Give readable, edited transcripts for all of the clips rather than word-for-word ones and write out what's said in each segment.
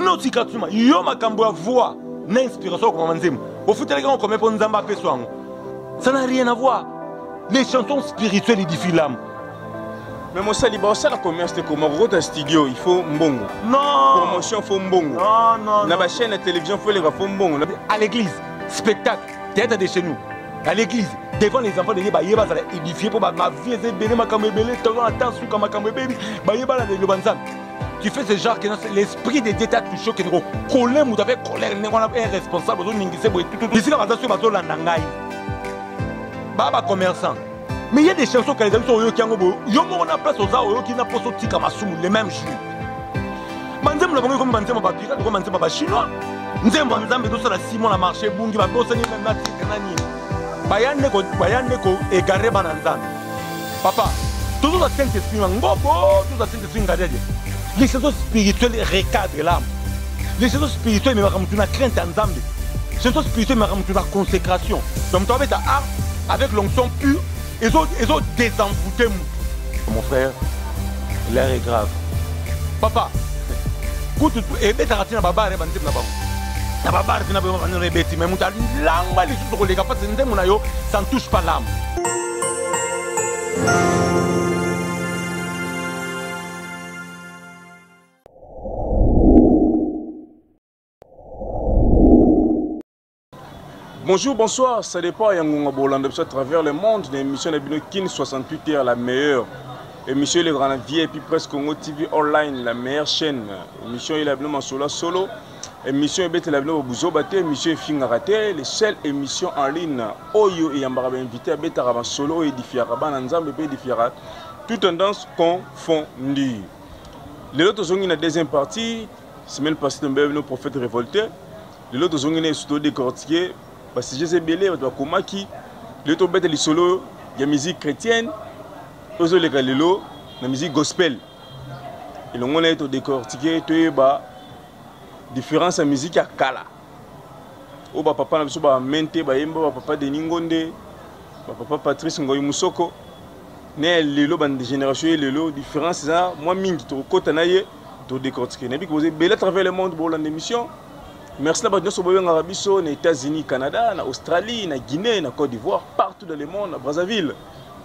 Tuna otika tuma yo makambo ya voix na inspiration okoma nzembo ofutelaki yango combien mpo Nzambe apesa yango? Ça n'a rien à voir. Les chansons spirituelles édifient l'âme. Mais mosali baosala commerce te, koma kokota studio il faut mbongo. Non. Promotion faut mbongo. Non, non. Na ba chaîne ya télévision faut eleka, faut mbongo. À l'église, spectacle, théâtre de chez nous. À l'église, devant les enfants de Dieu, baye bazala édifié pour ma vie eza ebele, makambo ebele, toza na temps suka, makambo ebebi, baye bala liloba Nzambe. Tu fais ce genre que l'esprit de Dieu t'a touché, que colère, moto avec colère, ndenge wana irresponsable, ozoningise boye tututu. Bisika baza soki bazolanda ngai, ba ba commerçant. Mais il y a des chansons kala ezali so oyoki yango boye, yo moko na place oza oyoki na poso otika masumu le même jour. Banzembo na bango ekomi banzembo ba pirate, ekomi banzembo ba chinois. Nzembo ya Nzambe ezosala 6 mois na marché, ebungi, babosani même na titre na nini. Baya nde ko, baya nde ko égarer bana Nzambe. Papa, tozozwa Saint-Esprit na ngobo, tozwa Saint-Esprit ngadiadia. Les chansons spirituelles recadrent l'âme. Les chansons spirituelles ememaka motu na crainte ya Nzambe. Chansons spirituelles ememaka motu na consécration. Donc moto abeta art avec l'onction pure, ezo désenvoûter motu. Mon frère, l'air est grave. Papa, kutu ebetaka ntina babare banzembo na bango. Na babare tina bango banzembo ebeti, mais moto alangwa lisusu koleka parce que nzembo na yo, ça ne touche pas l'âme. Bonjour, bonsoir, ça dépend ya ngonga bolanda biso à travers le monde na émission na bino Kin 68 heures, la meilleure émission elekaka na VIP Presse Congo TV online, la meilleure chaîne. Émission eyela bino masolo solo, émission ebetela bino bobuzoba te, émission efingaka te, les seules émissions en ligne oyo eyambaka bainvité, abetaka masolo oyo edifiaka bana Nzambe mpe edifiaka toute tendance confondue. Lelo tozongi na deuxième partie. Semaine passée tombela bino prophète révolté. Lelo tozongi na esu todécortiquer basujets ebele bato bakomaki. Lelo tobeta lisolo ya musique chrétienne oyo ezoleka lelo na musique gospel. Elongo na ye todécortiquer, toyeba différence ya musique ya kala oyo bapapa na biso bamente bayemba, bapapa Denis Ngonde, bapapa Patrice Ngoi Musoko, na ya lelo bande génération ye lelo, différence eza mwa mingi. Tokokota na ye todécortiquer. Nayebi koza ebele à travers le monde bolanda émission. Merci na bato nyonso boyengaka biso na États-Unis, Canada, na Australie, na Guinée, na Côte d'Ivoire, partout dans le monde, na Brazzaville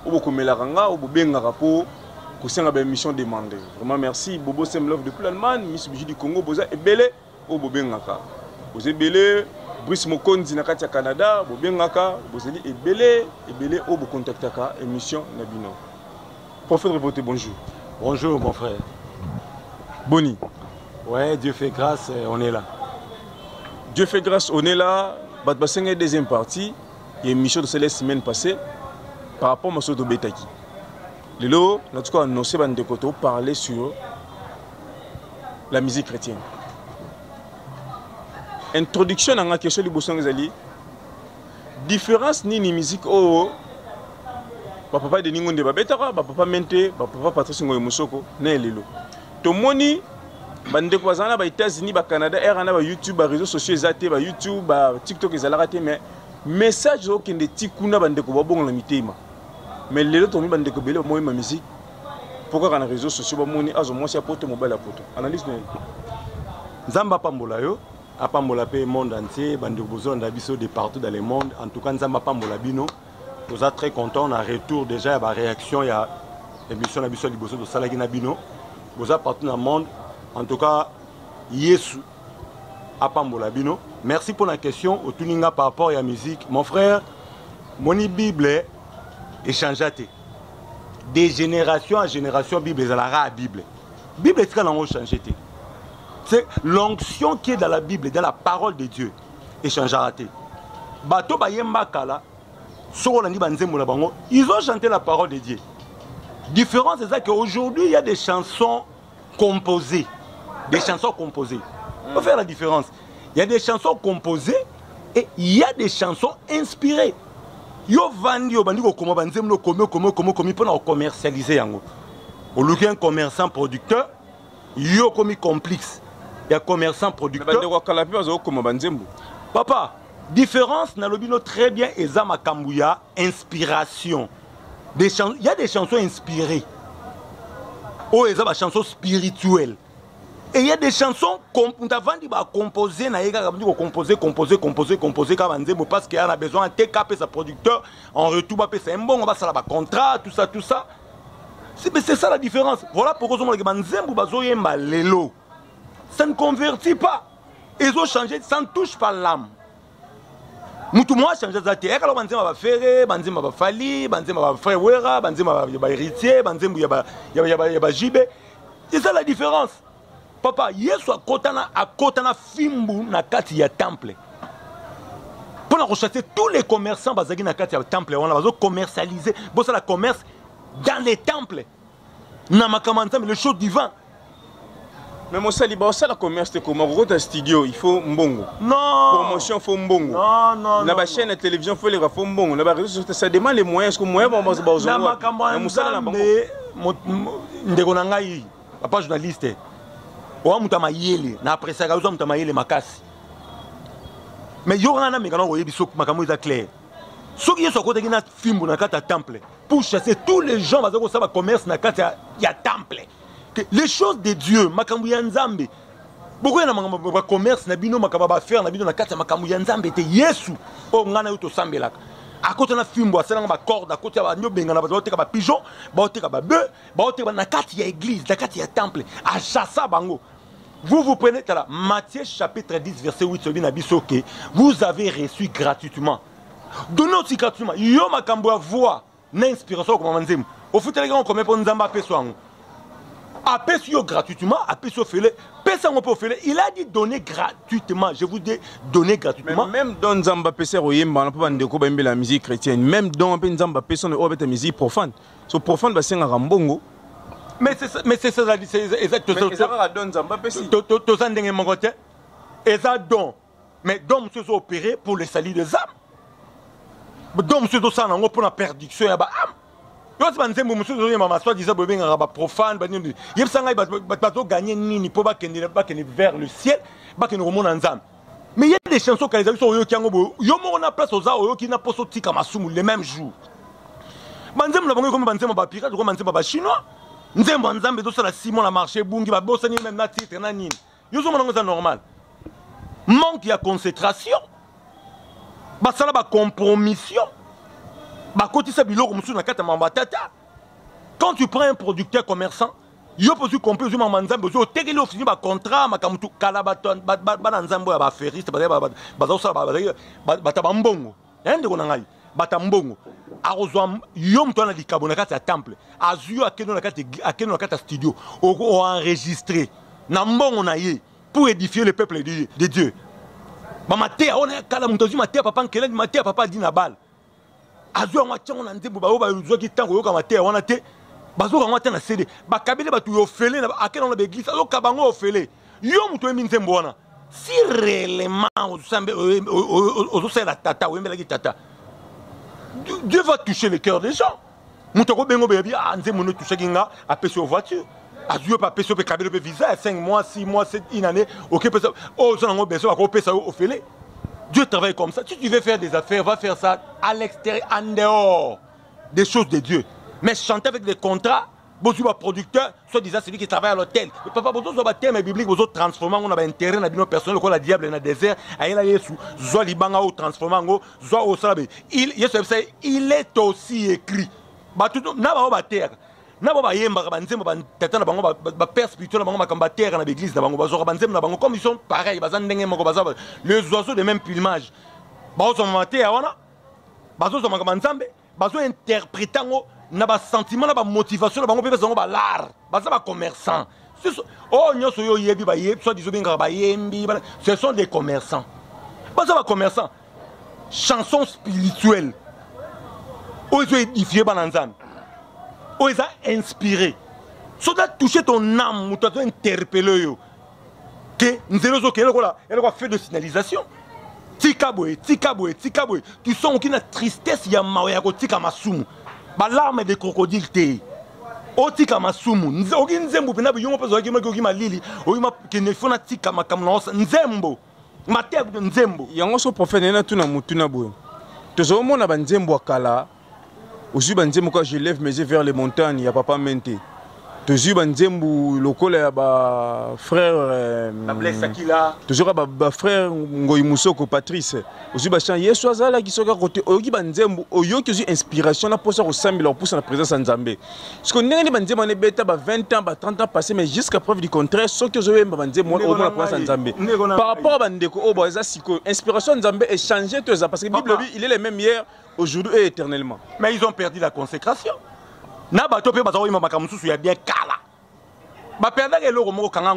oyo bokomelaka nga, oyo bobengaka mpo kosenga baémission demande. Vraiment merci. Bobo Sem Love depuis l'Allemagne, Miss Bijou du Congo, boza ebele oyo bobengaka, boza ebele. Brice Mokonzi na kati ya Canada, bobengaka, bozali ebele ebele oyo bokontaktaka émission na bino. Prophète Révolté, bonjour. Bonjour mon frère. Boni? Ouais, Dieu fait grâce, on est là. Dieu fait grâce, on est là. Bato basengai deuxième partie ya émission tosala semaine passée par rapport masolo tobetaki. Lelo natuka annonce bandeko, toparler sur la musique chrétienne. Introduction na nga, question liboso nga ezali différence nini musique oyo bapapa Denis Ngonde babetaka, bapapa Mente, bapapa Patrice Ngoyo Mosoko na elelo? Tomoni bandeko bazala na ba-États-Unis, bacanada, ere na bayoutube, baréseaux sociaux eza te, bayoutube, batiktok ezalaka te, mais message ezokende ti kuna, bandeko babongola mitema. Mais lelo tomoni bandeko ebele bamoyema musique mpo kaka na réseaux sociaux bamoni azwa mwasi ya poto, mobali ya poto. Analyse na ye? Nzambe apambola yo, apambola mpe monde entier. Bandeko bozolanda biso de partout dans le monde, en tout cas Nzambe apambola bino. Toza très content na retour déjà ya baréaction ya émission na biso ya liboso tosalaki na bino. Boza partout na monde, en tout cas Yesu apambola bino. Merci pour la question otuni nga par rapport ya musique. Mon frère, moni Bible echangea te de génération à génération. Bible ezalaka ya Bible, Bible etika nango change te. C'est l'onction qui est dans la Bible, dans la parole de Dieu, echangera te. Bato bayemba kala, soki olandi banzembo na bango, ils ont chanté la parole de Dieu. Différence eza que aujourd'hui il y a des chansons composées, des chansons composées. Faut faire la différence. Il y a des chansons composées et il y a des chansons inspirées. Yo vandi, obandi kokoma banzembo, okomi, okomi, okomi, okomi mpona kocommercialiser yango. Oluki un commerçant producteur, yo okomi complice ya commerçant producteur. Bandeko ya kala mpe bazokoma banzembo. Papa, différence nalobi no très bien, eza makambo ya inspiration. Il y a des chansons inspirées oyo eza bachansons spirituelles. Et il y a des chansons moto avandi bacompose na ye kaka bandi kocompose, compose, compose, compose kaka banzembo parce que ana besoin ateka, apesa producteur, en retour bapesa ye mbongo, basala bacontrat, tout ça, tout ça. Mais c'est ça la différence. Voilà pourquoi ozomonake banzembo bazoyemba lelo, ça ne convertit pas, ezochanger, ça ne touche pas l'âme. Mutu mwa change aza te. Eyaka banzembo ya baFerre, banzembo ya baFally, banzembo ya bafrère Wera, banzembo ya baHéritier, banzembo ya baJB. C'est ça la différence, papa. Yesu akota na fimbu na kati ya temple mpona kochasser tous les commerçants bazalaki na kati ya temple wana, bazocommercialiser, bosala commerce dans les temples na makambo ya Nzambe, le chose divin. Mais mosali, baosala commerce te. Koma kokota studio, il faut mbongo. Non. Promotion, faut mbongo. Non, non. Na bachaîne ya télévision, faut eleka, faut mbongo. Na baréseaux sociaux, ça demande les moyens. Ce que moyen na makambo ya Nzambe, ndeko na ngai, papa journaliste, owa moto ya mayele, na appréciaka oza moto ya mayele makasi, mais yo kaka nameka na koyebi soki makambo eza clair. Soki Yesu akotaki na fimbu na kati ya temple pour chasser tous les gens baza kosala bacommerce na kati ya temple, les choses de Dieu, makambo ya Nzambe, bokoya na makambo bacommerce na bino, makambo ya baaffaire na bino na kati ya makambo ya Nzambe te. Yesu oyo ngai na yo tosambelaka akota na fimbo, asalanga bacorde, akota, bandi obengana bato baoteka bapigeon, baoteka babœuf, baoteka na kati ya église, na kati ya temple, achassa bango. Vous vous prenez tala Matthieu chapitre 10 verset 8, sobi na biso ke vous avez reçu gratuitement, donnez aussi gratuitement. Yo, makambo ya voix na inspiration okoma nzembo, ofutelaki yango combien mpo Nzambe apesa yango? Apesi yo gratuitement, apesi yo ofele, pesa yango mpe ofele. Il a dit: donner gratuitement. Je vous dis, donner gratuitement. Mais même don Nzambe apesa koyemba mpo bandeko bayembela musique chrétienne, même don mpe Nzambe apesa oyo abeta musique profane, so profane basengaka mbongo. Mais c'est ça, eza kaka don Nzambe apesi. Toza ndenge moko te. Eza don, mais don mosusu ezo opérer pour le salut des âmes, don mosusu ezosala yango mpona perdition ya baâme. Yo ti banzembo mosusu ozoyemba, soi-disant bobengaka baprofane, banini, yebisa ngai, bato bazogagner nini mpo bakende vers le ciel, bakende komona Nzambe? Mais y a des chansons kala ezali so oyoki yango boye, yo moko na place oza, oyoki na mposo otika masumu le même jour. Banzembo na bango ekomi banzembo bapirate, ekomi banzembo bachinois. Nzembo ya Nzambe ezosala 6 mois na marché, ebungi, babosani même na titre na nini. Yo ozomona yango eza normal? Manque ya concentration, basala bacompromission, bakotisa biloko mosusu na kati ya makambo ya tata. Quand tu prends un producteur commerçant, yo mpo ozwi compris, ozwi makambo ya Nzambe, ozwi, otekeli, ofini bacontrat, makambo tu. Kala bana Nzambe oyo ya baaffairiste baza kosala bato bambongo ya ndeko na ngai, bato mbongo, akozwa yo moto wana likabo na kati ya temple, azwi yo, akende na kati ya studio, oenregistre na mbongo na ye pour édifier le peuple de Dieu. Bamateya oyo kala, moto azwi mateya papa Nkelani, mateya papa Adi na bale, azwi yango, atiango na nzembo. Baoyo bazwaki ntango oyoka mateya wana te, bazoka yango ata na CD, bakabeli bato yo ofele, akende na baeglise, azokaba yango ofele. Yo moto oyembi nzembo wana, si réellement ozosalela tata, oyembelaki tata, Dieu va toucher le cœur des gens. Moto akobenga, obeyebi, ah, nzembo no etouchaki nga, apesi yo voiture, azwi yo mpe, apesi yo mpe, kabeli mpe visa ya 5 mois, 6 mois, 7, une année, okepesa oyo oza nango besoin, bakopesa yo ofele. Dieu travaille comme ça. Si tu veux faire des affaires, va faire ça à l'extérieur, en dehors des choses de Dieu. Mais chanter avec des contrats, bozwi baproducteur, soi-disant celui qui travaille à l'hôtel, papa, bozozwa baterme biblique, bozotransforme yango na baintérêt na bino personnel, lokola diable na désert ayela Yesu: zwa libanga oyo, transforme yango, zwa oyo, osala be. Yesu ayebisa: il est aussi écrit. Bato na bango bateyaka na bango, bayembaka banzembo batata na bango, bapère spirituel na bango, makambo bateyaka na baeglise na bango, bazwaka banzembo na bango. Comme ils sont pareil, baza ndenge moko, baza les oiseaux de même plumage, bazozwa mateya wana, bazozwa makambo ya Nzambe, bazointerprete yango na basentiment, na bamotivation na bango, mpe bazango balare, baza bacommerçant. Oyo nyonso oyo oyebi, soi-disant obengaka bayembi, ce sont des commerçants, baza bacommerçant. Chanson spirituelle oyo ezoédifie bana Nzambe, oyo eza inspiré, soki atouche ton âme, moto azointerpele yo ke nzela ozokende, lokola eloko feu de signalisation: tika boye, tika boye, tika boye. Tu sens oki na tristesse ya mawa ya kotika masumu, balarme de crocodile te, otika masumu. Oki nzembo mpena biyongo mpe ozalaki maki, oki malili, oki kende fo natika makambo na nzembo, mateya, nzembo. Yango so, prophète, naye natuna motuna boye: tozomona banzembo ya kala, ozwi banzembo kaka "Je lève mes yeux vers les montagnes" ya papa Mente. Tozwi banzembo lokola ya ba frère euh, tozwaka ba frère Ngoi Musoko Patrice, ozwi bachant Yesu azalaki soki akote, oyoki banzembo, oyoki, ozwi inspiration na mposa kosambela, kopusa na présence ya Nzambe. Siko ndenge nini banzembo wana ebeta ba 20 ans, ba 30 ans passé, mais jusqu'à preuve du contraire, soki ozoyemba banzembo wana, omona présence ya Nzambe? Par rapport à bandeko oyo baza sikoyo, inspiration ya Nzambe échange to eza? Parce que Bible elobi: il est le même hier, aujourd'hui et éternellement. Mais ils ont perdu la consécration. Na bato mpe baza koyemba makambo mosusu ya bien kala, baperdaka eloko moko. Kanga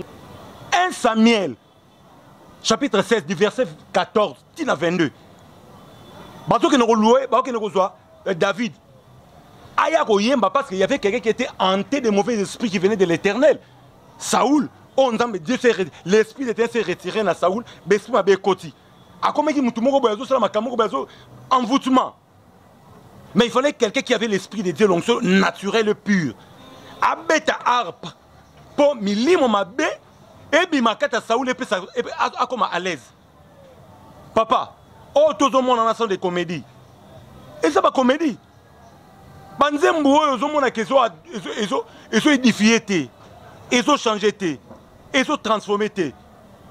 1 Samuel chapitre 16, du verset 14 tina 22. Bazokende kolouer, bazokende kozwa David aya koyemba, parce qu'il y avait quelqu'un qui était hanté de mauvais esprits qui venait de l'Éternel, Saoul. Oyo Nzambe, Dieu, l'esprit de l'Éternel s'est retiré na Saoul, baesprit mabe ekoti, akomaki mutu moko boye, azosala makambo moko boye, azo envoûtement. Mais il fallait quelqu'un qui avait l'esprit de Dieu, l'onction naturelle, pure, abeta harpe mpo milimo mabe ebima kati ya Saoul, epesa akoma à l'aise. Papa, oyo tozomona na centre de comédie, eza bacomédie. Banzembo oyo ozomonaka ezoédifie te, ezochange te, ezotransforme te.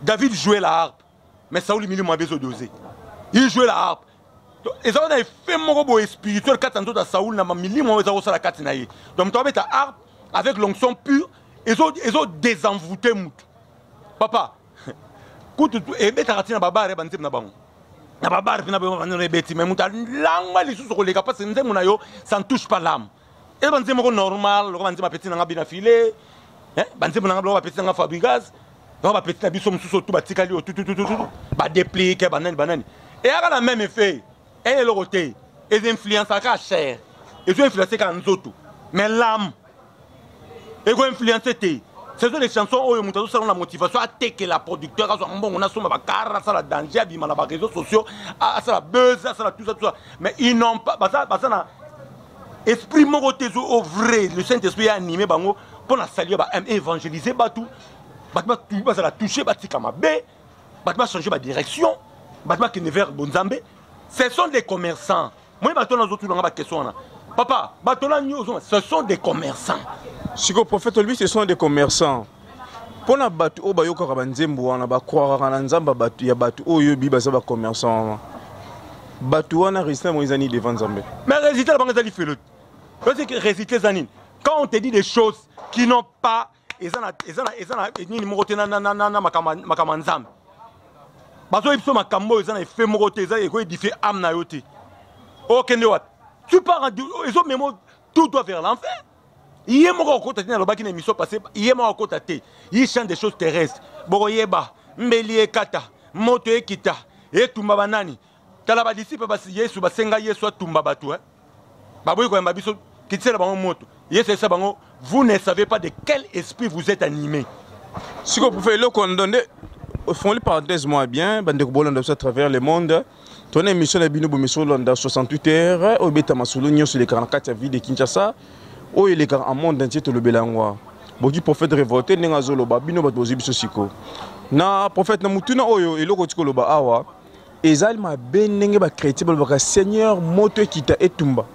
David jouait la harpe, mais Saoul, milimo mabe ezodose. Il jouait la harpe, eza wana effet moko boye spirituel kati ya nzoto ya Saoul, na milimo oyo eza kosala kati na ye. Donc moto abeta harpe avec l'onction pure, ezo désenvoûte mutu. Papa, kutu ebetaka ntina babare, banzembo na bango na babare mpena banzembo ebeti, mais moto alangwa lisusu koleka, parce nzembo na yo, ça ne touche pas l'âme. Eza banzembo moko normal, lokola banzembo bapeti nanga bina file, banzembo nanga, lokola bapeti nanga Fabrigas, lokola bapeti na biso mosusu otu batikali oyo tututututu, badeplike, banani banani, eyaka na même effet. Eye eloko te, eza influenceaka chair, ezo influence kaka nzoto, mais l'âme ekoinfluence te. Ce sont des chansons oyo moto azosala na motivation atekela producteur, azwa mbongo, nasomba bakara, asala danger, abima na baréseaux sociaux, asala buzz, asala tout ça, tout ça. Mais ils n'ont pas, baza na esprit moko te au vrai. Le Saint Esprit animé bango mpo na saluer, ba évangéliser bato, bato bazala touché, batika mabe, bato bachange badirection, bato bakende vers bonzambe. Ce sont des commerçants. Moi, bato nazotunanga baquestion wana, papa, bato na nyonso, ce sont des commerçants. Sikoyo, prophète, olobi ce sont des commerçants. Mpo na bato oyo bayokaka banzembo wana, bakwakaka na Nzambe bato ya bato oyo oyebi baza bacommerçant wana, bato wana, résultat yango eza nini devant Nzambe? Mais résultat na bango eza lifelo. Parce que résultat eza nini? Quand on te dit des choses qui n'ont pas, eza na nini moko te na makambo ya Nzambe, bazoyebi biso makambo oyo eza na effet moko te, eza ekoédifie âme na yo te. Okende wapi? Tu pars, ezomema tout droit vers l'enfer. Ye moko akokota te. Nalobaki na émission passé, ye moko akokota te. Ye chante des choses terrestres. Bokoyeba mbeli ekata, moto ekita, etumba banani. Tala badisiple Yesu, basenga Yesu atumba bato, eh? Baboyi koyamba biso, kitisela bango moto. Yesu ayebisa bango: vous ne savez pas de quel esprit vous êtes animé. Sikoyo, prophète, eloko ndo nde ofongoli parenthèse mwa bien. Bandeko bolanda biso à travers le monde, tona émission na bino bomiso olanda 68 heures, oyo ebeta masolo nyonso elekaka na kati ya ville de Kinshasa, oyo elekaka en monde entier. Tolobela yango. Boki prophète révolté ndenge azoloba, bino bato bozwi biso sikoyo na prophète na mutuna oyo, eloko oti koloba awa ezali mabe. Ndenge bachrétien balobaka Seigneur moto ekita etumba,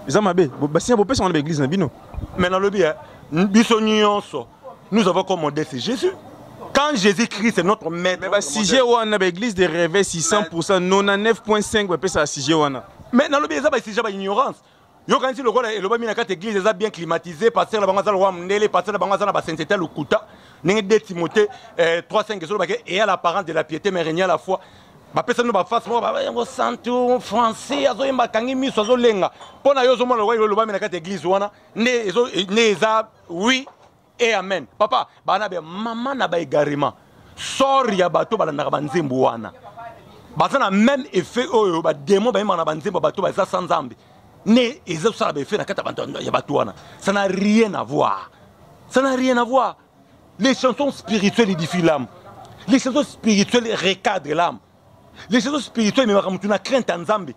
eza mabe? Basinya bopesa wana baeglise na bino? Mais nalobi, biso nyonso, nous avons comme modèle, c'est Jésus. Quand Jésus-Christ est notre maître. Mais basujet wana, baéglise de réveil, 600, 99.5 bapesaka sujet wana. Mais nalobi, eza basujet baignorance. Yokanisi lokola elobami na kati église, eza bien climatisé, pasteur na bango aza lokola mondele, pasteur na bango aza na basainteté ya lokuta. Ndenge 2 Timothée 3 5 ezolobaki: ayez l'apparence de la piété mais reniez la foi. Bapesa bino baface moko yango santu français, azoyemba, akangi miso, azolenga. Mpo na yo ozomona lokola elobami na kati église wana nde eza oui et amen. Papa, bana be mama na baégarement sort ya bato balandaka banzembo wana, baza na même effet oyo badémon bayembaka na banzembo. Bato baza sa Nzambe ne ezosala baeffet na kati ya bato wana. Ça n'a rien à voir, ça n'a rien à voir. Les chansons spirituelles édifient l'âme, les chansons spirituelles recadrent l'âme, les chansons spirituelles ememaka motu na crainte ya Nzambe,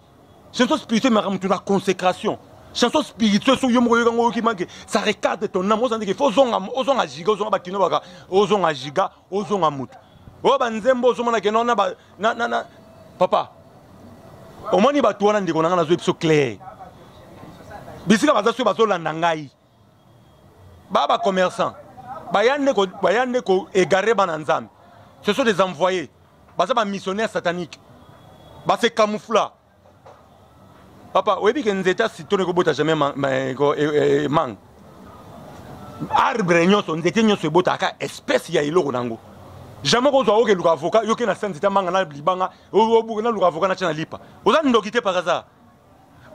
chanson spirituelle ememaka motu na consécration. Chanson spirituelle, soki yo moko oyokango, oyoki manke, ça recadre ton âme. Ozandeke faut ozonga giga, ozonga bakino baka, ozonga giga, ozonga motu oyo banzembo ozomona ke no na papa. Omoni bato wana, ndeko na ngai, nazoyebi biso clair bisika baza. Soki bazolanda ngai, Ba ba commerçant baya nde ko baya nde ko égarer bana Nzambe. Ce sont des envoyés. Baza ba missionnaires sataniques. Ba se camoufla. Papa, oyebi ke nzete ya citron ekobota jamais mangue. Arbre nyonso, nzete nyonso ebotaka espèce ya eloko nango. Jamais okozwa oke luka avocat, yoke na se nzete ya manga na libanga, obuka na luka avocat na tia na lipa. Oza ndoki te par hasard.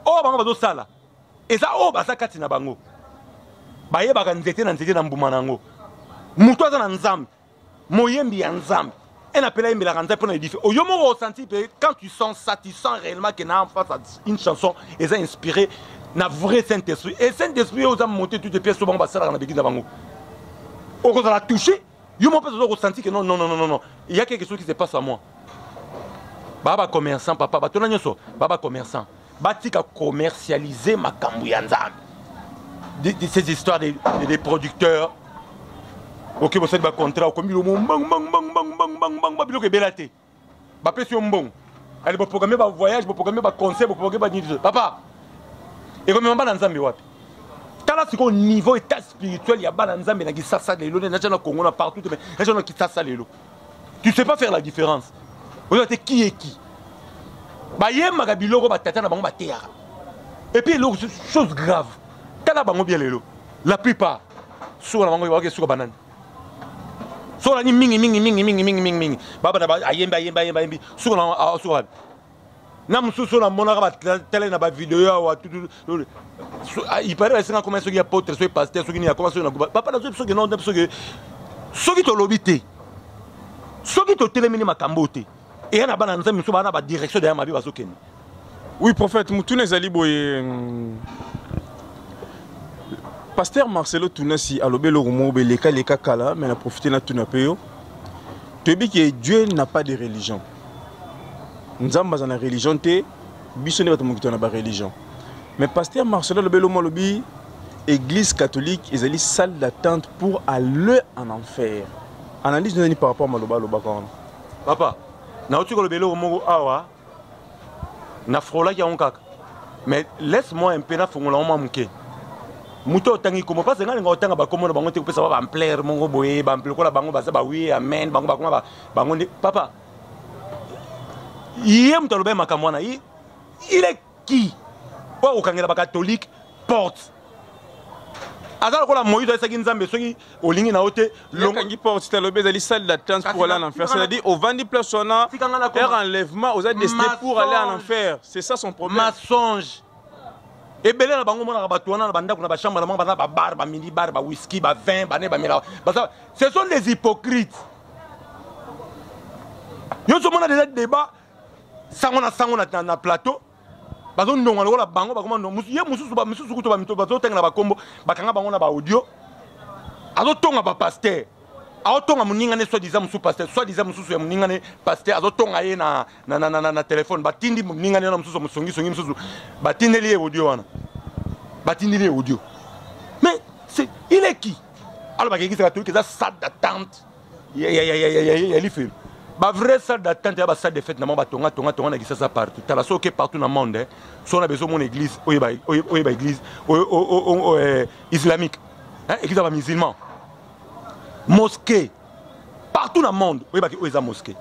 Oyo bango bazosala eza oyo baza kati na bango. Bayebaka nzete na nzete na mbuma na yango. Moto aza na Nzambe, moyembi ya Nzambe, un appel ayembelaka Nzambe mpo na édifier. Oyo moko osenti mpe quand tu sens ça, tu sens réellement que na en face à une chanson eza inspirée na vrai Saint-Esprit. Et Saint-Esprit oyo oza monté toutes les pièces oyo bango basalaka na béglise na bango. Okozala touché, yo moko mpe oza kosentir que non, non, non, non, non, il y a quelque chose qui se passe à moi. Ba ba commerçant papa, bato na nyonso, ba ba commerçant. Batika commercialiser makambo ya Nzambe. De ces histoires de producteurs. Ok, bosali ba contrat, okomi biloko mbang mbang mbang mbang mbang mbang mbang biloko ebela te. Bapesi yo mbongo. Allez, bo programmer ba voyage, bo programmer ba concert, bo programmer ba nini. Papa, ekomema bana Nzambe wapi? Tala sikoyo niveau état spirituel ya bana Nzambe na Kisasa lelo, na na Congo na partout, mais na na Kisasa lelo. Tu sais pas faire la différence. Oyo te qui est qui. Bayembaka biloko ba tata na bango bateyaka. Et puis eloko chose grave. Tala bango bien lelo. La plupart suka na bango bake suka banani. Suka na mingi mingi mingi mingi mingi mingi mingi. Baba na ayembi ayembi ayembi ayembi suka na suka wapi? Na mosusu namonaka batele na bavideo awa ipare basenga koma soki apotre soki pasteur soki nini akoma soki na papa nazoyebi soki non soki soki tolobi te soki totelemeli makambo te eya na bana nzambe mosusu baa na badirection deya mabe bazokende. Oui prophète, mutuna ezali boye. Pasteur Marcelo Tunasi alobi eloko moko boye leka leka kala, mais na profiter na tuna pe yo. Toyebi que Dieu n'a pas de religion. Nzambe aza na religion te, biso nde bato mokito na ba religion. Mais pasteur Marcelo alobi eloko moko, alobi église catholique ezali salle d'attente pour aller en enfer. Analyse nani par rapport à maloba alobaka wana? Papa, nauti koloba eloko moko awa, nafrolaki yango kaka, mais laisse-moi un peu nafongola yango mwa moke. Moto otangi kombo, parce que ngai nalinga otanga bakombo na bango te, kopesa ba bamplere moko boye, bample lokola bango baza ba oui amen, bango bakoma ba, bango nde papa. Ye moto alobaki makambo wana, il est qui? Oyo akokangela ba catholique porte. Aza lokola Moïse ayesaki Nzambe soki olingi na yo te, longangi porte te, alobi ezali salle d'attente pour aller en enfer. C'est-à-dire ovandi place wana, heure enlèvement, oza destiné pour aller en enfer. C'est ça son problème. Mensonge. Ebele na bango monaka bato wana na bandako na bachambre na bango, baza ba bar, ba mini bar, ba whisky, ba vin, bane bamela. Baza, ce sont des hypocrites. Yo ozomona déjà débat sango na sango na plateau, bazondonga lokola bango bakoma ndonga. Musu, ye mususu, ba misusu kutu ba mito, bazotenga na bakombo, bakanga bango na ba audio. Azotonga ba pasteur. Azotonga moninga ne soi-disant mosusu pasteur, soi-disant mosusu ya moninga ne pasteur, azotonga ye na téléphone. Batindi moninga ne wana mosusu, mosongi songi mosusu, batindeli ye audio wana. Batindeli ye audio. Mais c'est, il est qui? Alors bakeki catholique eza salle d'attente. Ya, ya, ya, ya, ya, ya, ya lifelo. Ba vraie salle d'attente ya ba salle de fête na bango batonga, tonga, tonga na Kisasa partout. Tala soki partout na monde, hein. So na besoin mon église, oyo ba, oyo, oyo ba église, oyo, oyo, oyo, oyo, islamique. Hein, église ba musulman. Mosquée. Partout na monde, oyo ba oyo eza mosquée.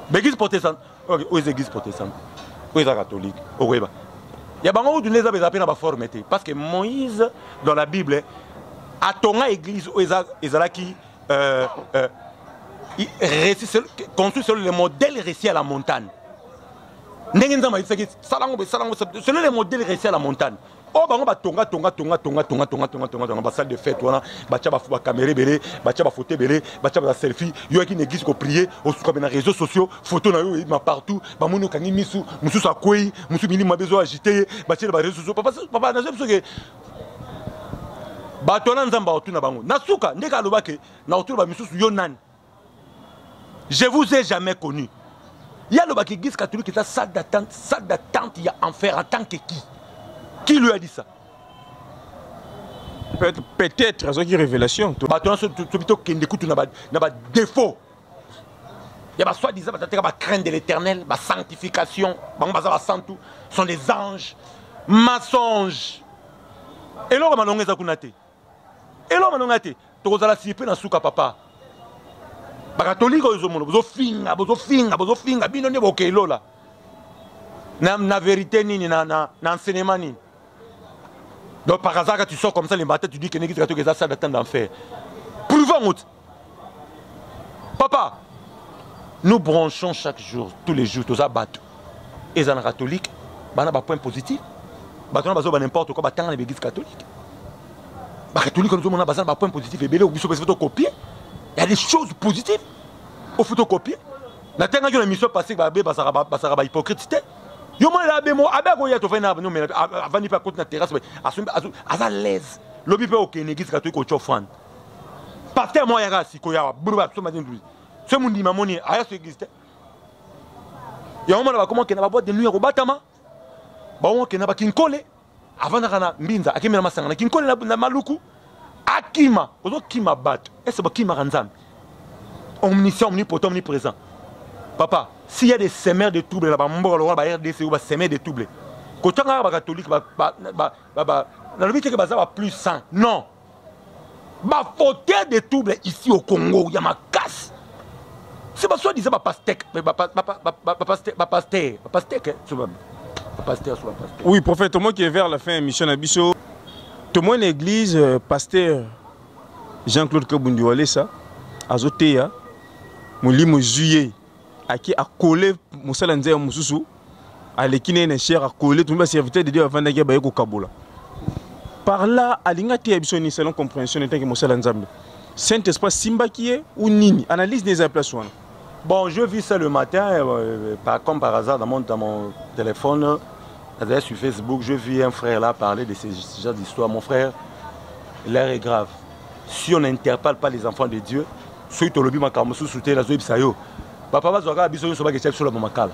Ba église protestante, oyo oyo eza église protestante. Oyo eza catholique, oyo ba. Ya bango kutu nde eza beza pe na ba forme te, parce que Moïse dans la Bible atonga église oyo eza ezalaki récit, construit selon le modèle récit à la montagne. Ndenge Nzambe ayebisaki, salango be, salango, selon le modèle récit à la montagne. Oyo bango batonga, tonga, tonga, tonga, tonga, tonga, tonga, tonga, tonga, ba salle de fête wana, batia ba caméra ebele, batia ba photo ebele, batia ba selfie. Yo yaki na église ko prier, osuka be na réseaux sociaux, photo na yo eyebima partout, bamoni okangi misu, mosusu akwei, mosusu milimo mabe ezo agiter ye, batie na ba réseaux sociaux. Papa, papa, nazoyebi soki bato wana Nzambe aotuna bango. Na suka, ndenge alobaki, na otuna ba misusu yo nani? Je vous ai jamais connu. Ya alobaki église catholique eza salle d'attente, salle d'attente ya enfer en tant que qui? Qui lui a dit ça? Peut-être azwaki révélation. Bato nyonso soki tokende kutu na ba défaut. Ya ba soi-disant batateka ba crainte de l'éternel, ba sanctification, bango baza ba santu, sont des anges. Mensonge. Eloko malonga eza kuna te. Eloko manonga te, tokozala surpris na suka papa. Bakatolike oyo ozomona bozofinga, bozofinga, bozofinga bino nde bokei lola. Na, na vérité nini na, na, na enseignement nini? Donc par hasard quand tu sors comme ça le matin tu dis que l'église catholique eza salle d'attente d'enfer. Prouvons out. Papa, nous bronchons chaque jour, tous les jours, toza bato. Eza na catholique, bana ba point positif. Bato na bazo ba n'importe quoi batanga na l'église catholique. Ba catholique nous omona baza na ba point positif ebele biso pe to copier. Il y a des choses positives. Au faut copier. Na tanga yo na mission passée ba be basaka basaka ba hypocrite te. Yo mona la be mo abe ko ya to fena no mela avandi pa koti na terrasse asumbi aza l'aise. Lobi pe okende église catholique au chofan. Pasteur mo yaka sikoyo awa bulu ba soma dindu. Se mundima moni aya so église te. Yango mona bakoma okenda ba boîte de nuit ya kobatama. Bango okenda ba kinkole avandaka na mbinza akimela masanga na kinkole na, na maluku akima ozokima bato ese bakimaka nzambe omniscient omnipotent omniprésent papa s'il y a des semeurs de troubles na bamboka lokola ba rdc ou basemeur de troubles kotanga kaka bacatholique nalobi teke baza ba plus saint non ba fauteurs de troubles ici au Congo ya makasi c'est ba soi-disant ba pastèque ba pasteur ba pasteur ba pastèque ba pasteur ba pasteur. Oui prophète, moi qui est vers la fin émission na biso tomoni église euh, pasteur Jean-Claude Kabundi Walesa azoteya molimo ezwi ye ake akole mosala nzembo mosusu aleki na ye na cher akole tomi baserviteur de dieu bavandaki baye kokabola par là alingi ateya biso nini selon compréhension etanke mosala nzambe saint esprit asimbaki ye ou nini analyse ne eza ya place wana. Bon, je vis ça le matin, euh, par, comme par hasard dans mon, dans mon téléphone, sur Facebook, je vis un frère là parler de ce genre d'histoire. Mon frère, l'air est grave. Si on n'interpelle pas les enfants de Dieu, soki tolobi makambo mosusu te nazoyebisa yo papa bazwaka biso nyonso baketya biso na makala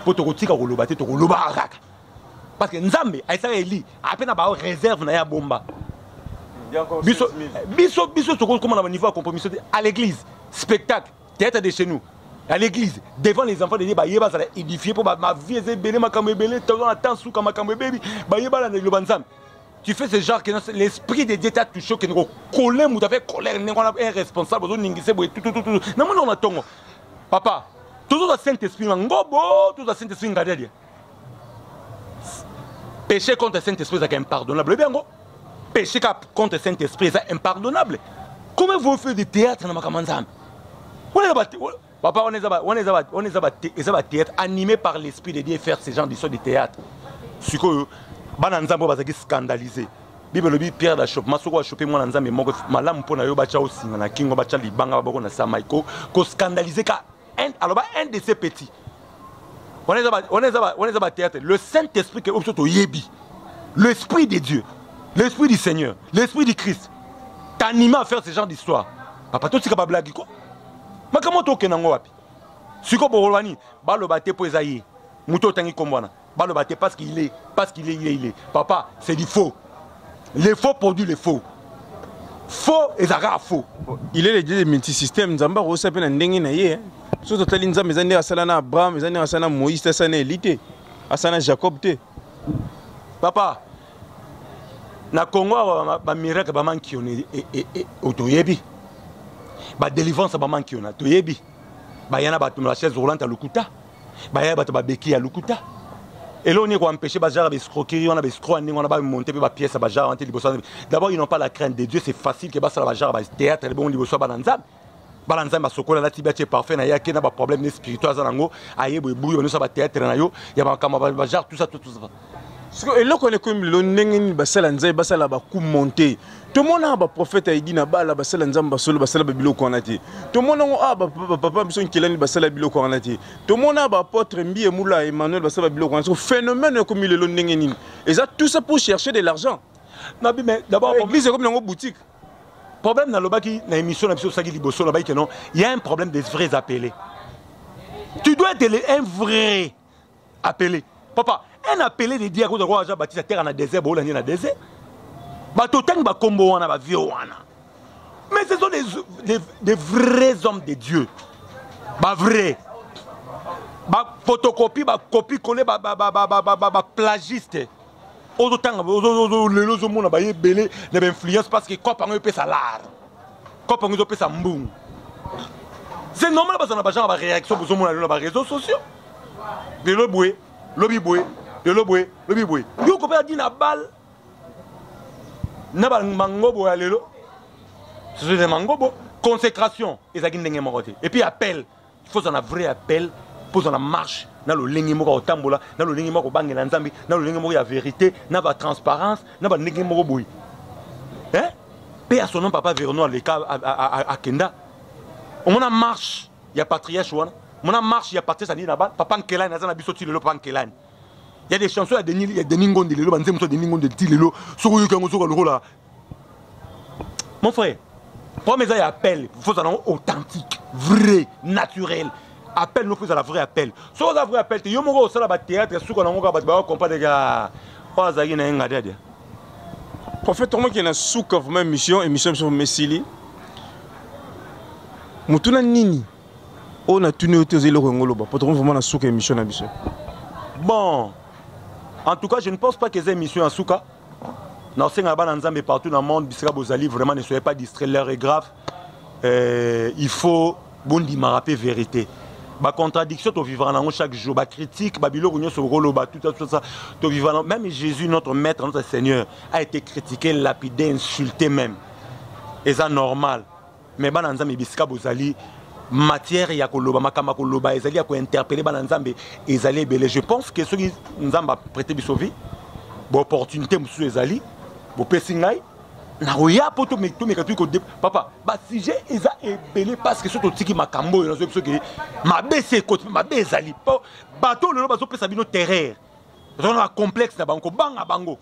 mpo tokotika koloba te tokolobaka kaka parce que nzambe ayesaka eli ape na bao réserve na ye abomba biso biso biso tokokoma na niveau ya compromission te à l'église spectacle théâtre de chez nous à l'église devant les enfants de Dieu baye bazala édifié mpo ma vie eza ebele makambo ebele toza na temps suka makambo ebebi baye balanda liloba nzambe. Tu fais ce genre que l'esprit de Dieu t'a touché que ko coller mutu avec colère ndenge wana un responsable ozo ningise boye tout tout tout na mona na tongo papa tozo za Saint Esprit ngobo tozo za Saint Esprit ngadiadia péché contre Saint Esprit ezalaka impardonnable oyebi yango péché ka contre Saint Esprit eza impardonnable. Comment vous faites du théâtre na makambo ya nzambe wana papa wana eza wana eza wana eza eza ba théâtre animé par l'esprit de Dieu faire ce genre d'histoire de théâtre sikoyo bana nzambe oyo bazalaki scandalisé. Bible elobi pierre d'achoppement soki oachope mwana nzambe moko malamu mpo na yo batya osinga na kingo batya libanga baboko na samai ko koscandalize ka aloba un de ces petits wana eza bathéâtre. Le saint esprit ke oyo biso toyebi, l'esprit de Dieu, l'esprit du Seigneur, l'esprit du Christ t'anime à faire ce genre d'histoire papa totika bablagi ko makambo tokende yango wapi sikoyo bokoloba nini baloba te mpo eza ye moto otangi nkombo wana baloba te parce qu'il est parce qu'il est il est il est papa c'est du faux. Le faux produit le faux. Faux ezalaka faux. Il est le dieu de multisystème nzambe akosa mpe na ndenge na ye soki totali nzambe eza ndenge asala na abraham eza ndenge asala na moïse te asala na eli te asala na jacob te. Papa na congo awa bamiracle bamankiona toyebi badelivrance bamankiona toyebi baya na bato na chaise roulante ya lokuta baya bato babeki ya lokuta eloko nini koempêche bajara baescroquerie wana baescro ya ndenge wana bamonte mpe bapièce ya bajara wana te liboso. D'abord, ils n'ont pas la crainte de Dieu. C'est facile ke basala bajara bathéâtre bongo liboso ya bana nzambe. Bana nzambe asokola alati batie parfait na ye ake na baproblème ne spirituel aza nango aye boye buyi banyonso ya bathéâtre na yo ya makambo bajare tout ça tout ça. Siko eloko wana ekomi lelo ndenge nini basala nzambe basala bacoup monte tomona baprofete ayidi na bala basala nzambe basolo basala babiloko wana te tomona yango a bapapa biso nkelani basala biloko wana te tomona baapôtre mbiye mula emmanuel basala babiloko wana. Siko phénomène ekomi lelo ndenge nini eza tout ça pour chercher de l'argent? Nabi mais d'abord église ekomi nango boutique. Problème nalobaki na émission na biso osaki liboso nalobaki ke non, il y a un problème des vrais appelés. Tu dois être un vrai appelé papa, un appelé de Dieu akozwa kwa Jean Baptiste terre na désert bolandi na désert bato otangi bakombo wana bavie wana mais ce sont des vrais hommes de Dieu bavrai baphotocopie bacopie colle baplagiste. Ozotanga lelo, ozomona baye ebele na bainfluence parce que cope yango epesa lar, cope yango ezopesa mbongo. C'est normal bazala na bagenre ya baréaction. Bozomona lelo na baréseaux sociaux, lelo boye, lobi boye, lelo boye, lobi boye. Yo kopesa dina bale na bamangobo ya lelo, société mangobo, consécration ezalaki ndenge moko te. Et puis appel, il faut ozala na vrai appel mpo ozala na marche na lolenge moko ya kotambola, na lolenge moko kobangela Nzambe, na lolenge moko ya vérité, na batransparence, na bandenge moko boye. Mpe ya son nom, papa Verno aleka, akenda. Omona marche ya patriarche wana, mona marche ya patriarche andini na bana. Papa Nkelani aza na biso ti lelo. Papa Nkelani, ya des chansons ya Denis Ngonde lelo, banzembo mosusu ya Denis Ngonde ti lelo, soki oyoki yango, soki lokola mon frère. Problème eza ya appel. Faut ozala nango authentique, vrai, naturel appel. No, faut ezala vrai appel. Soki oza vrai appel te, yo moko osala bathéâtre, suka nango kaka bato bakocomprendre ka oyo azalaki na ye ngadiadia. Prophète, tomoki na suka vraiment émission biso mesili. Motuna nini oyo natuni oyo te, oza eloko yango oloba po tokomi vraiment na suka émission na biso? Bon, en tout cas, je ne pense pas que eza émission ya suka. Naosengaka bana Nzambe partout dans le monde, bisika bozali, vraiment, ne soyez pas distrait, l'heure est grave. Il faut bondimaka mpe vérité. Bacontradiction tovivaka nango chaque jour, bacritique, babiloko nyonso okoloba, tout ça, tout ça, tovivaka. Même Jésus, notre maître, notre Seigneur, a été critiqué, lapidé, insulté même. Eza normal. Mais bana Nzambe, bisika bozali, matière ya koloba, makambo ya koloba ezali, ya kointerpeller bana Nzambe ezali ebele. Je pense que soki Nzambe aprêter biso vie, baopportunité mosusu ezali, bopesi ngai, nakoya mpo tomeka tuki kode. Papa, basujet eza ebele parce que soki totiki makambo oyo, nazoyebi soki mabe se ekoti, mpe mabe ezali mpo bato oyo lelo bazopesa bino terreur, bazona bacomplexe na bango, kobanga bango,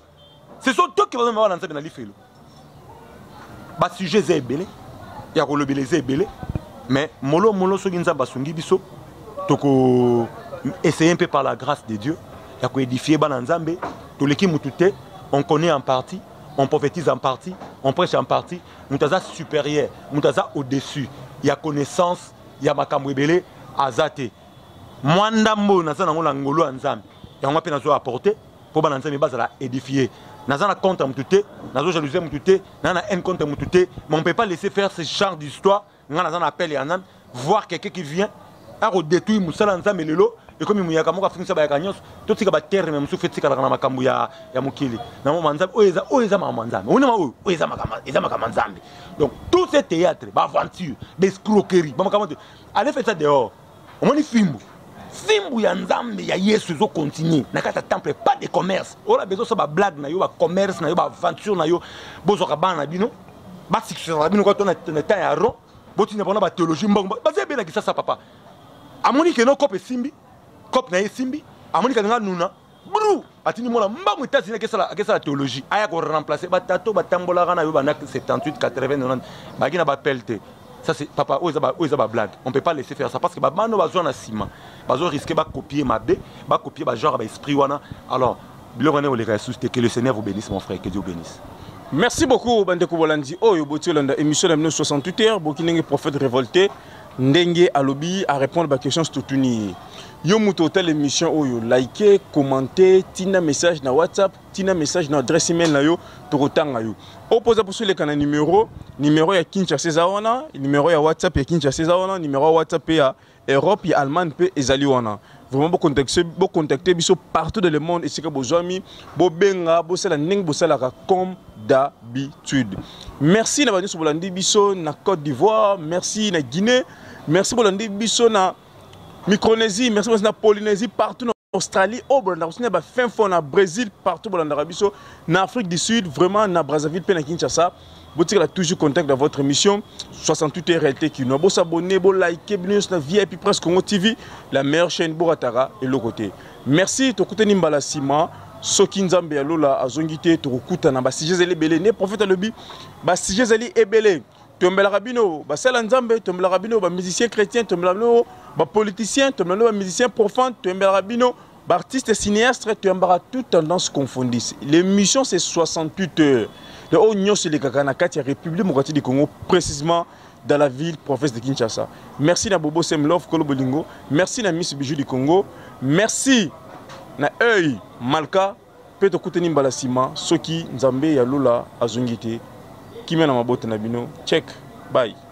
ce sont eux qui bazomema bana Nzambe na lifelo. Basujet eza ebele ya kolobela, eza ebele, mais molo molo, soki Nzambe asungi biso, toko essayer mpe par la grâce de Dieu ya koédifier bana Nzambe. Toleki mutu te. On connaît en partie, on prophétise en partie, on prêche en partie. Moto aza supérieur, moto aza au-dessus ya connaissance ya makambo ebele aza te. Mwa ndambo oyo naza nango na ngolu ya Nzambe, yango mpe nazo apporter mpo bana Nzambe bazala édifié. Naza na contre mutu te, nazo jalouser mutu te, naza na haine contre mutu te, mais on peut pas laisser faire ce genre d'histoire. Nga naza na appel ya Nzambe, voir quelqu'un qui vient akodétruire mosala ya Nzambe lelo, ekomi moyaka moko afungisa bayaka nyonso. Totika baterme mosusu, etikalaka na makambo ya mokili na moma Nzambe. Oyo eza makambo ya Nzambe, onema oyo eza makambo ya Nzambe. Donc tout ce théâtre, baaventure, baescroquerie, bamakambo te, allez faire ça dehors. Omoni fimbu, fimbu ya Nzambe ya Yesu ezocontinue na kati ya temple, pas de commerce. Oyo bezosala bablague na yo, bacommerce na yo, baaventure na yo, bozwaka bana na bino, basuccès bino kaka to na temps ya ron, botinda mpona bathéologie, mbongo baza ebelaki sasa. Papa amoni keno cope esimbi, cope na ye esimbi, amoni kalinga nuna bru, atindi mwana mbangu États-Unis, akesala théologie, aya koremplacer batato batambolaka na yo banda 78, 80, 90, baki na bapele te. Ça, c'est papa, oyo eza bablague. On peut pas laisser faire ça parce que babano bazwa na nsima, bazo risquer bacopier mabe, bacopier bagenre ya baesprit wana. Alors biloko wana oleka ya susu te. Que le Seigneur vous bénisse, mon frère, que Dieu bénisse. Merci beaucoup, bandeko bolandi oyo boti olanda émission na bino 68 heures. Boki ndenge prophète révolté, ndenge alobi, à répondre baquestion totuni. Yo moto otala émission oyo, like, commenter, tina message na WhatsApp, tina message na adresse email na yo, tokotanga yo. Opoza poso eleka na numéro ya Kinshasa eza wana, numéro ya WhatsApp ya Kinshasa eza wana, numéro ya WhatsApp ya Europe, ya Allemagne mpe ezali wana. Vraiment, bocontacte biso partout dans le monde, esika bozwami, bobenga, bosala ndenge bosalaka comme d'habitude. Merci na banyonso bolandi biso na Côte d'Ivoire, merci na Guinée, merci bolandi biso na Micronésie, merci na Polynésie, partout na Australie oyo bolandaka biso, na bafin fond na Brésil, partout bolandaka biso na Afrique du Sud, vraiment na Brazzaville mpe na Kinshasa. Botikala toujours contact dans votre émission 68 heures réalité kino. Bosabonner, bolike, bino nyonso na VIP Presse Congo TV, la meilleure chaîne. Borataka eloko te. Merci, tokutani mbala nsima soki Nzambe ya lola azongi te. Tokokutana, basujet ezali ebele. Ne prophète alobi, basujet ezali ebele. Tombelaka bino basala Nzambe, tombelaka bino bamusicien chrétien, tombelaka bino bapoliticien, tombelaka bino bamusicien profane, tombelaka bino baartiste cinéaste, toyambaka toute tendance confondue. L'émission, c'est 68 heures. Le oyo nyonso elekaka na kati ya République démocratique du Congo, précisément dans la ville province de Kinshasa. Merci na Bobo Semlov Kolo Bolingo, merci na Miss Bijou du Congo, merci na Œil Malka. Mpe tokutani mbala nsima soki Nzambe ya lola azongi te. Kimia na mabota na bino. Check. Bye.